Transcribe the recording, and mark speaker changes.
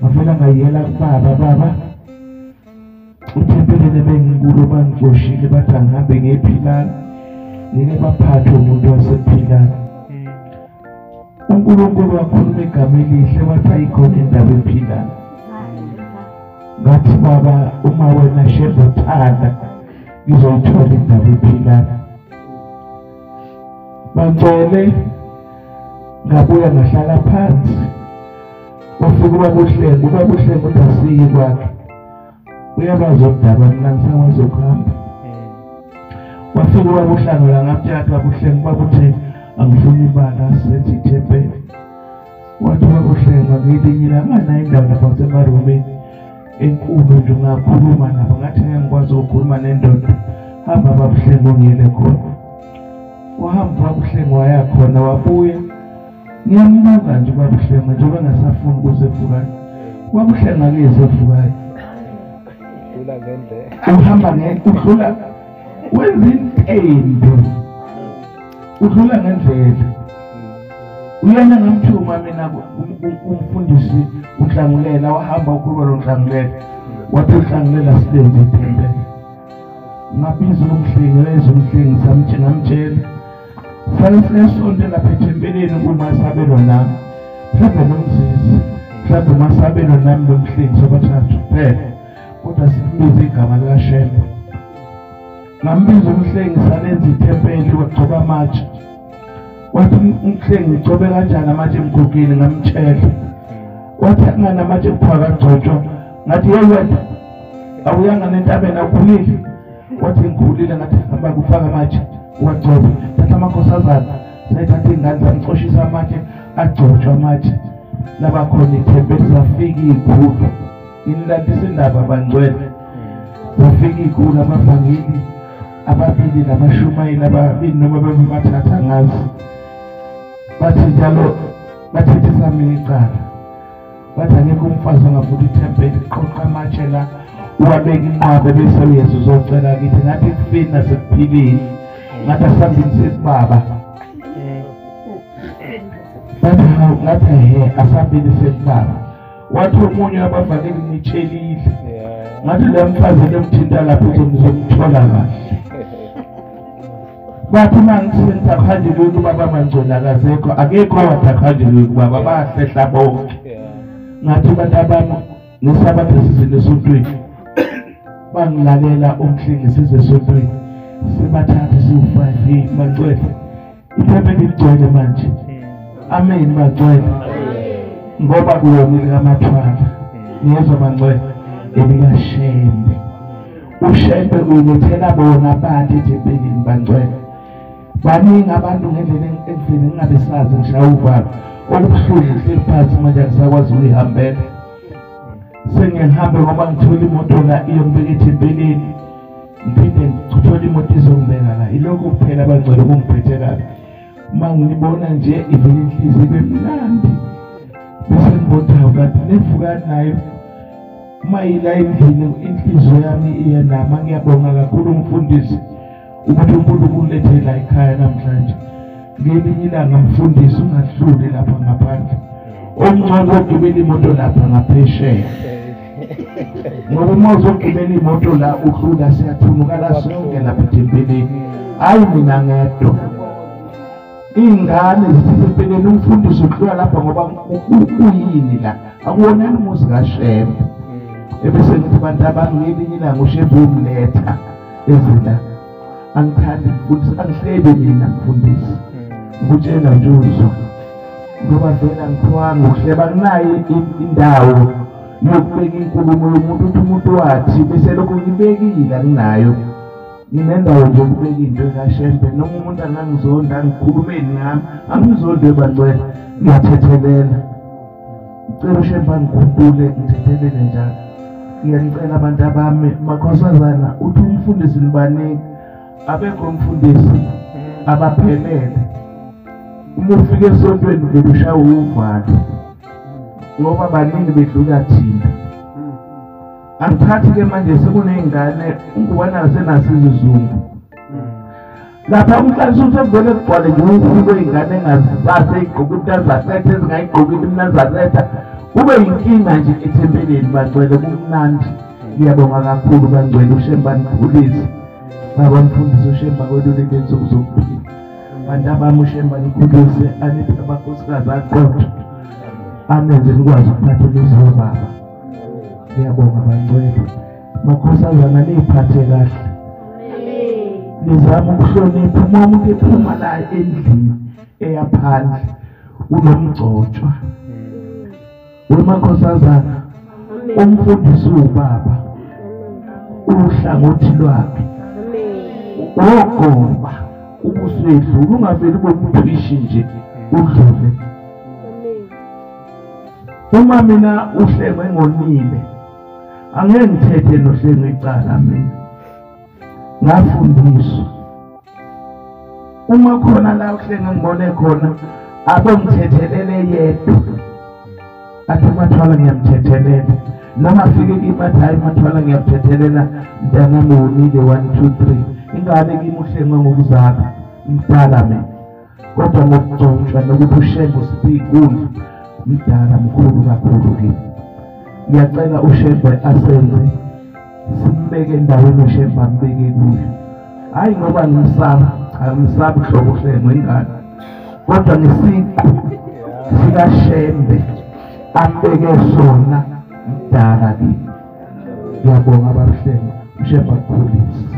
Speaker 1: Ngavela ngayela kubaba, baba uthempelele bengikulo bangixoshile bathi angihambe ngephilana, ngeke baphathwe umuntu wasephilana. uNkulunkulu wakhuluma igama elihle wathi ayikhona indaba ephilana. Ngathi baba uma wena Shembe uthanda ngizoyithola indaba ephilana. Bangcwele ngabuya ngahlala phansi. Wafika ubaba uHlengo, ubaba uHlengo uthi asiyi kwakhe, uyabazi udaba mina ngisakwazi ukuhamba. Wafika ubaba uHlango la ngamtshela ubaba uHlengo, ubaba uthe angifuni ibala senze ithempeli. Wathi ubaba uHlengo ngelinye ilanga nayo indawo lapha kusemarumeni enkulu nje ungakhuluma nabo. Ngathi ngeke ngikwazi ukukhuluma nendoda, hamba baba uHlengo ngiyele khona. Wahamba ubaba uHlengo waya khona wabuya. Ngiyambuka nje ubaba uHlengo njengoba engasafuni ukuze evukayo. Ubaba uHlengo akeze evukayo, uhamba udlula wenza intendo, udlula ngendlela. Uyena ngamthuma mina umfundisi uNhlangulela, wahamba ukhuluma noNhlangulela, wathi uNhlangulela silenze ithempeli. Ngabiza umhlengi, weza umhlengi ngamtshela sale sesonto lapha ethempelini kumasabelo nami, mhlawumbe nomzizi, mhlawumbe umasabelo nami nomhlengi sobathathu kuphela, kodwa simbize igama likaShembe. Ngambiza umhlengi salenza ithempeli, wagcoba amatshe. Wathi umhlengi ngigcobe kanjani amatshe emgugile? Ngamtshela. Wathi angani amatshe kuthiwa akagcotshwa. Ngathi hey wena awuyanga nentabeni awukhulile? Wathi ngikhulile. Ngathi hamba kufaka amatshe wagcoba. Thatha amakhosazana, sayithatha iy'ngane zamcoshisa amatshe, agcotshwa amatshe. Laba khona ithempeli zafika iy'khulu. Nginilandisa indaba bangcwele. Zafika iy'khulu abavangeli ababili nabashumayeli ababili noma babebathatha ngazi. Bathi njalo bathethisa mina icala. Bathi angekho umfazi ongafuna ithempeli, qoqa amatshe la uwabeka inqwabe bese uyeza uzocela kithi. Ngathi ekufeni nasekuphileni, ngathi asihambeni sekubaba. Bathi hawu, ngathi he asihambeni sekubaba. Wathi omunye wabavangeli ngitshelile, ngathi lo mfazi lomthinta lapho uzomthola kahle. Bathi uma ngithi akuhanjelwe kubaba mangcwele akazekho, akekho wathi akuhanjelwe kubaba, bahlehla bonke. Ngathi bantu abami ngesabatha sizile esontweni, bangilalela umhlengi size esontweni, sibathathe siwu-5 bangcwele, ithempeli ligcwele manje. Amen bangcwele, ngoba kuyona elikaMathwala. Niyezwa bangcwele, elikaShembe. uShembe uyilethela bona abantu ethempelini bangcwele. Baningi abantu ngendlela endlini ngingabe sazi ngishaya uvalo. Okubuhlungu ngihleli phansi manje angisakwazi ukuyihambela. Sengihambe ngoba ngithola imoto la iyongibeka ethempelini, ngiphinde ngithole imoto izongibeka la. Ilokhu kuphela abangcwele kungiphethe kabi. Uma ngibona nje ivele inhliziyo ibe mnandi, bese ngibona hawu kanti nevukani nayo uma ila endlini inhliziyo yami iyenama. Ngiyabonga kakhulu umfundisi ukuthi uNkulunkulu ulethe la ekhaya namhlanje. Ngelinye ilanga mfundisi ungadluli lapha ngaphandle, omncane ogibela imoto lapha ngaphesheya, ngoba uma uzogibela imoto la udlula siyathunukala sonke lapha ethempelini. Hayi mina ngedwa, iy'ngane zisethempelini, umfundisi udlula lapha ngoba kuyini la, akuwonani umuzi kaShembe. Ebese ngithi bantu abami ngelinye ilanga uShembe uyomletha ezila. Angithandi mfundisi, angihleli mina mfundisi, ngikutshela nje uzwa, ngoba vele angiphiwanga ukuhleba, anginayo indawo yokubeka inkulumo yomuntu uthi umuntu wathi bese lokho ngibekile, anginayo. Nginendawo nje yokubeka into kaShembe, noma umuntu angangizonda angikhulumeni ngami, angizonde bangcwele, ngiyathethelela. Ngicela uShembe angikhumbule ngithethelele njalo. Ngiyanicela abantu abami, makhosazana, uthi umfundisi nibaningi, abekho umfundisi abaphelele. Uma ufika esontweni uvele ushawe uvalo, ngoba baningi bedlula thina. Angithathi-ke manje sekuney'ngane ungubana asenaso isizungu lapha umhlalisa ukuthi kuvele kugcwale nje uhulo iy'ngane engazazi ey'gqoka into azaletha ezingayigqokile imnazaretha. Kube yinkinga nje ethempelini bangcwele, kumnandi. Ngiyabonga kakhulu bangcwele, uShembe anikhulise. Baba mfundisi uShembe akweluleke insuku zokuphila. Bantu abami uShembe anikhulise, aniphe amakhosikazi aqotho, anenze nikwazi ukuphatha umuzi wobaba. Ngiyabonga bangcwele. Makhosazana niyiphathe kahle. Nizama ukuhlonipha uma umuntu ephuma la endlini eyaphandle unomgcotshwa. Wemakhosazana umfundisi ubaba uhlangothi lwakhe wogoba ubuswedlula, ungaveli bomthwishi nje udlule. Uma mina uHlengwe ngonile, angeke ngithethe noHlengwe icala mina. Ngafundiswa uma khona la uHlengwe ngibone khona abongithethelele yedwa, athi uMathwala ngiyamthethelela, noma afike kimi athi hayi Mathwala ngiyamthethelela mntanami wonile 1 2 3. Ingane kimi uHlengwe ngokuzala mdala mina, kodwa ngokugcotshwa nokuthi uShembe usiphe mdala mkhulu kakhulu kimi. Ngiyacela uShembe asenze simbeke endaweni uShembe ambeke kuyo. Hayi ngoba ngimsaba, angimsabi hlobo uHlengwe ingane, kodwa ngesiqu sikaShembe ambeke sona mdala kimi. Ngiyabonga babuHlengwe, uShembe akukhulise.